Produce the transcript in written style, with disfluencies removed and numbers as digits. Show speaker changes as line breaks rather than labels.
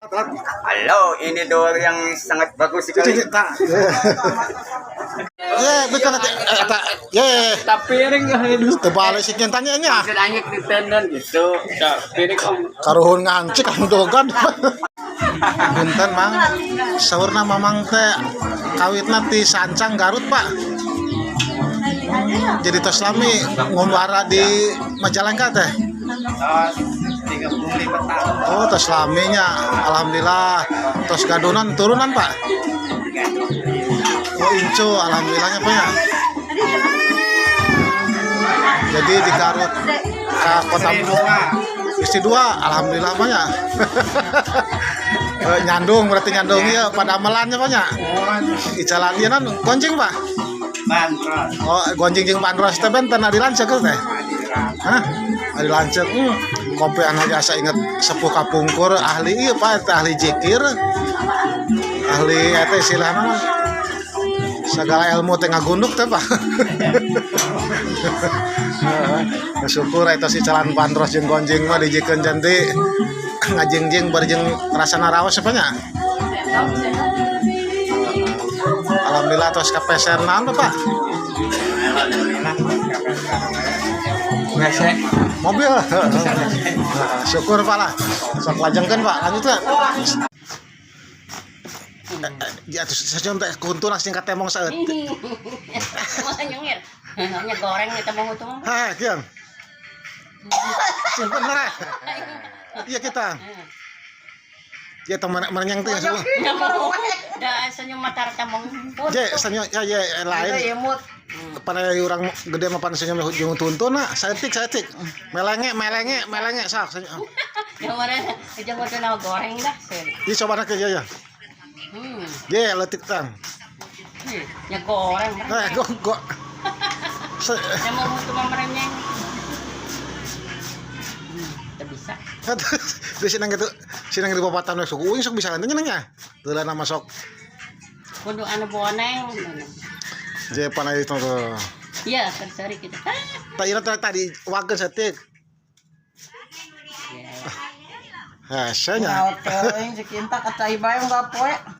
Halo, ini door yang sangat bagus sekali.
Ye, bukan eta ye.
Tapi piring
Terbalik sih tanya nya.
Langit di tendon gitu. Piring om.
Karuhun ngancik anu dogan. Punten, Mang. Saurna Mamang teh kawitna ti Sancang Garut, Pak. Jadi tos lami ngumbara di Majalengka teh.
35 tahun.
Oh, tos laminya. Alhamdulillah. Tos gadunan turunan, Pak. Oh, incu, alhamdulillahnya, Pak ya. Jadi di Garut ke kota istri dua, alhamdulillah Pak ya. Eh, nyandung berarti nyandung ya pada amelannya Pak ya. Icalan ieu nan gonjing, Pak.
Bandros.
Oh, gonjing jeung bandros teh benten adi lanceuk teh. Hah? Adi lanceuk. Kopi anu asa inget sepuh kapungkur ahli ieu Pak teh ahli zikir. Ahli eta istilahna mah segala ilmu teh ngagunduk teh Pak. Heeh. Syukur eta si calan bandros jeung gonjing mah dijikeun janti ngajingjing bari jeung rasana raos apa nya. Alhamdulillah tos kapeser naon tuh, Pak?
Ngesek.
Mobil. Nah, syukur Pak lah. Sok lajengkeun Pak, lanjut Pak. Ya terus senyum teh kuntuna sing katemong saeutik.
Nyengir. Nya goreng eta mau hutung.
Heh, kieu. Sing bener eh. Iya kita. Ya teman menyang teh semua.
Da senyum mata tamong.
Je senyum ya ya lain. Pada orang gede mah pan senyum jeung tuntuna saeutik saeutik. Melenge melenge melenge sok senyum.
Yang mana jeung hutung goreng dah.
Ieu coba nak ya ya. Je leutik tang.
Nya goreng.
Eh, go go.
Yang mau hutung mah merenyeng. Teu bisa.
Terus sinang gitu, sinang di papatan we sok uing sok bisa nya nya. Teu nama sok
Kudu anu boneng.
je panai itu tuh.
Iya, sorry gitu.
Tak ira tadi wakeun saeutik.
Ya.
Hese nya.
Teuing si Kinta kacai bae unggal poe.